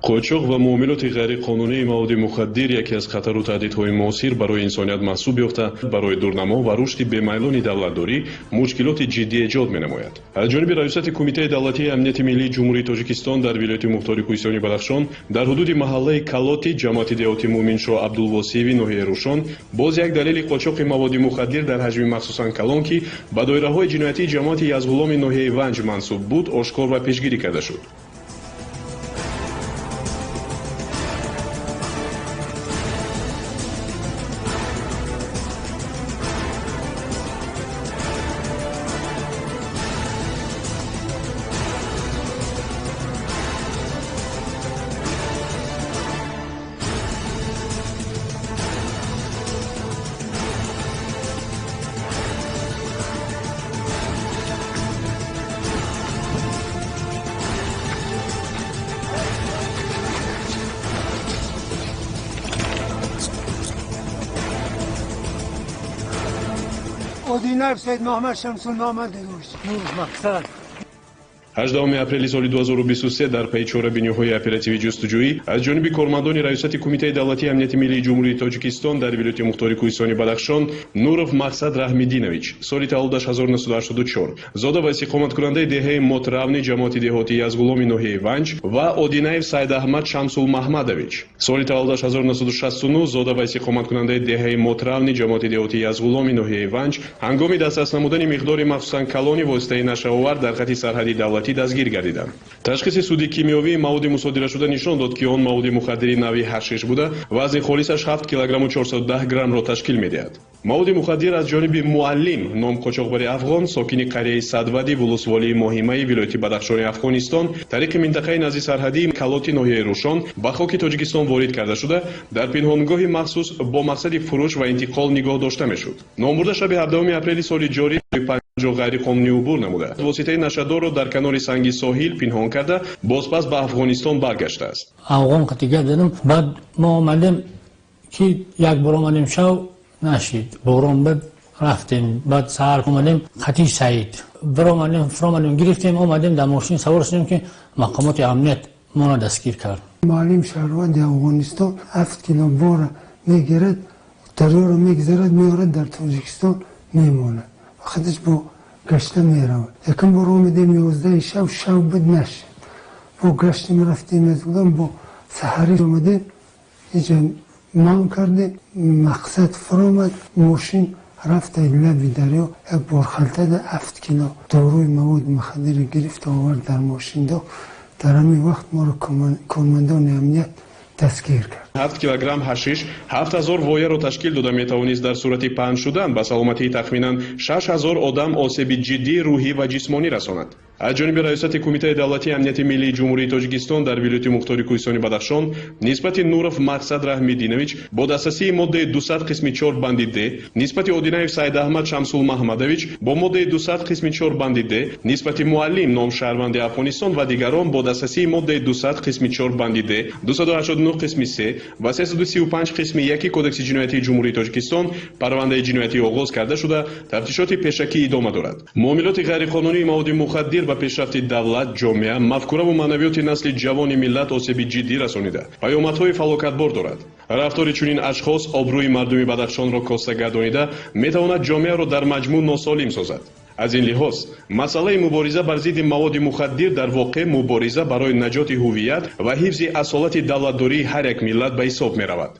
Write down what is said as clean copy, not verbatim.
Қочоқ ва муомилоти ғайриқонунии маводи мухаддир яке аз хатару таҳдидҳои муосир барои инсоният маҳсуб ёфта, барои дурнамо ва рушди бемайлони давлатдорӣ мушкилоти ҷиддӣ эҷод менамояд. Аз ҷониби Раёсати Кумитаи давлатии амнияти миллии Ҷумҳурии Тоҷикистон дар вилояти мухтори Кӯҳистони Бадахшон дар ҳудуди маҳаллаи Калоти ҷамоати деҳоти Муъминшоҳ Абдулвосиеви ноҳияи Рӯшон боз як далели қочоқи маводи мухаддир дар ҳаҷми махсусан калон, ки ба доираҳои ҷиноятии ҷамоати Язғуломи ноҳияи Ванҷ мансуб буд, ошкор ва пешгирӣ карда шуд. Одинаев Саид Муҳаммад Шамсулмуҳаммадович. Нуров Мақсад. 18 апрели соли 2023 дар пайи чорабиниҳои оперативӣ ҷустуҷӯӣ аз ҷониби кормандони Раёсати Кумитаи давлатии амнияти миллии Ҷумҳурии Тоҷикистон дар вилояти мухтори Кӯҳистони Бадахшон Нуров Мақсад Раҳмидинович, соли таваллудаш 1984, зода ва истиқоматкунандаи деҳаи Мотравни ҷамоати деҳоти Язғуломи ноҳияи Ванҷ ва Одинаев Сайдаҳмад Шамсулмаҳмадович, соли таваллудаш 1969, зода ва истиқоматкунандаи деҳаи Мотравни ҷамоати деҳоти Язғуломи ноҳияи Ванҷ ҳангоми дастрас намудани миқдори махсусан калони воситаи нашъаовар дар хати сарҳади давлатӣ дастгир гардиданд. Ташхиси суди кимиёвии маводи мусодирашуда нишон дод, ки он маводи мухаддири нави ҳашиш буда, вазни холисаш 7 килограмму 410 граммро ташкил медиҳад. Маводи мухаддир аз ҷониби Муаллим ном қочоқбари афғон, сокини қарияи Садвади вулусволии Моҳимаи вилояти Бадахшони Афғонистон, тариқи минтақаи назди сарҳадии Калоти ноҳияи Рӯшон ба хоки Тоҷикистон ворид карда шуда, дар пинҳонгоҳи махсус бо мақсади фурӯш ва интиқол нигоҳ дошта мешуд. Номбурда шаби 17 апрели соли ҷорӣ ҷо ғайриқонунӣ убур намуда, воситаи нашъадорро дар канори санги соҳил пинҳон карда, бозпас ба Афғонистон баргаштааст. Афғон қати гап задам. Баъд мо омадем, ки як бор омадем, шав нашид, борон буд, рафтем. Баъд саҳар омадем, қати Саид биромадем, фуромадем, гирифтем, омадем, дар мошин савор шудем, ки мақомоти амният моро дастгир кард. Муаллим, шаҳрванди Афғонистон, 7 кило бора мегирад, дарёро мегзарад, меорад, дар Тоҷикистон мемонад, худаш бо гашта меравад. Якум бор омадем 11 шав, шав буд, нашид, бо гаштем, рафтем аз бо саҳарӣ омадем, иҷа ман кардем. Мақсад фуромад, мошин рафта лаби дарё, як борхалтада 7 кило доруи маводи мухаддиро гирифта овард, дар мошин дохт. Дар ҳамин вақт моро кормандони амният дастгир кард. 7 килограмм ҳашиш 7000 вояро ташкил дода метавонист, дар сурати паҳн шудан ба саломатии тахминан 6000 одам осеби ҷиддии рӯҳӣ ва ҷисмонӣ расонад. Аз ҷониби Раёсати Кумитаи давлатии амнияти миллии Ҷумҳурии Тоҷикистон дар вилояти мухтори Кӯҳистони Бадахшон нисбати Нуров Мақсад Раҳмидинович бо дастрасии моддаи 200 қисми 4 банди д, нисбати Одинаев Сайдаҳмад Шамсулмаҳмадович бо моддаи 200 қисми 4 банди д, нисбати Муаллим ном шаҳрванди Афғонистон ва дигарон бо дастрасии моддаи 200 қисми 4 банди д, 289 қисми 3 ва 335 қисми 1 Кодекси ҷиноятии Ҷумҳурии Тоҷикистон парвандаи ҷиноятӣ оғоз карда шуда, тафтишоти пешакӣ идома дорад. Муомилоти ғайриқонунии маводи мухаддир ба пешрафти давлат, ҷомеа, мафкураву маънавиёти насли ҷавони миллат осеби ҷиддӣ расонида, паёмадҳои фалокатбор дорад. Рафтори чунин ашхос обрӯи мардуми Бадахшонро коста гардонида, метавонад ҷомеаро дар маҷмӯъ носолим созад. Аз ин лиҳоз масъалаи мубориза бар зидди маводи мухаддир дар воқеъ мубориза барои наҷоти ҳувият ва ҳифзи асолати давлатдории ҳар як миллат ба ҳисоб меравад.